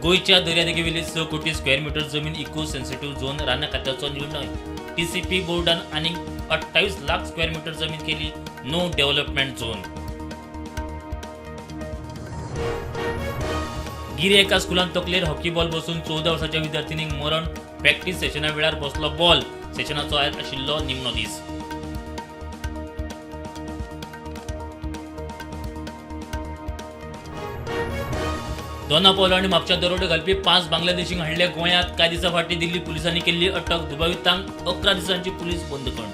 गोंयच्या दर्यादेगेवेली 6 कोटी square metre जमीन इको सेन्सिटिव्ह झोन, रानां खात्याचो निर्णय. टीसीपी बोर्डान आनीक 28 लाख स्क्वेअर मिटर जमीन केली नो डेव्हलपमेंट झोन. गिरी एका स्कुलांत तकलेर हॉकी बॉल बसून 14 वर्साच्या विद्यार्थिनीक मरण. प्रॅक्टीस सेशना वेळार बसलो बॉल. सेशनाचो आयज आशिल्लो निमणो दीस. दोना पावला आनी म्हापशा दरोडे घालपी 5 बांगलादेशींक हाडले गोंयांत. कांय दिसां फाटीं दिल्ली पुलिसांनी केल्ली अटक. दुबावितांक 11 दिसांची पुलीस बंदखण.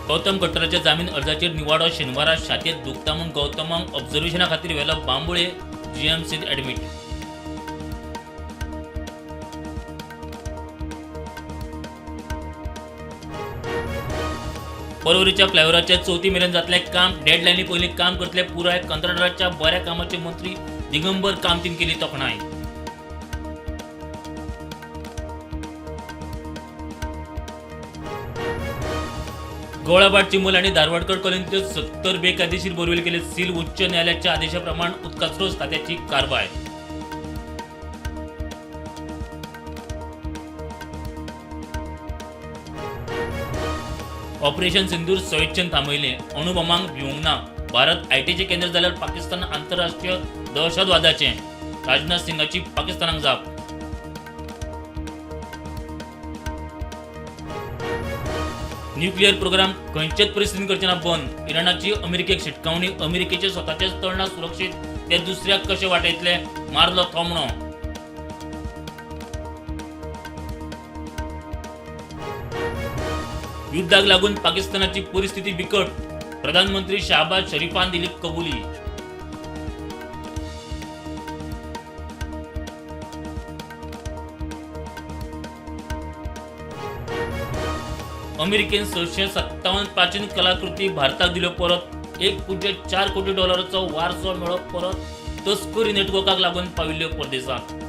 गौतम खट्टराच्या जामीन अर्जाचेर निवाडो शेनवारा. छातयेंत दुखता म्हूण गौतमाक ऑब्झर्वेशना खातीर व्हेलो बांबोळे जीएमसींत ॲडमीट. पर्वरीच्या फ्लायओव्हराच्या चवथी मेरेन जातलें काम. डेडलायनी पयलीं काम करतले पुराय. कंत्राटदाराच्या बऱ्या कामाची मंत्री दिगंबर कामतीन केली तोखणाय. गोळाबाट, चिंबल आणि धारवाडकर कॉलनीतले 70 बेकायदेशीर बोरवेल केले सील. उच्च न्यायालयाच्या आदेशाप्रमाणे उदकास्रोत खात्याची कारवाय. ऑपरेशन सिंदूर स्वेच्छेन थांबयलें. अणुबॉमांक भिवंक ना. भारत आयटीचें केंद्र जाल्यार पाकिस्तान आंतरराष्ट्रीय दहशतवादाचें. राजनाथ सिंगाची पाकिस्तानाक जाप. न्युक्लियर प्रोग्राम खंयचेच परिस्थितीत करचे ना बंद. इराणाची अमेरिकेक शिटकावणी. अमेरिकेचे स्वताचेच तळ ना सुरक्षीत, ते दुसऱ्याक कशे वाटयतले? मारलो थोमणो. युद्धाक लागून पाकिस्तानाची परिस्थिती बिकट. प्रधानमंत्री शाहबाज शरीफान दिली कबुली. अमेरिकेन 657 प्राचीन कलाकृती भारताक दिल्यो परत. 1.4 कोटी डॉलराचो वारसो मेळ्ळो परत. तस्करी नेटवर्काक लागून पाविल्ल्यो परदेसांत.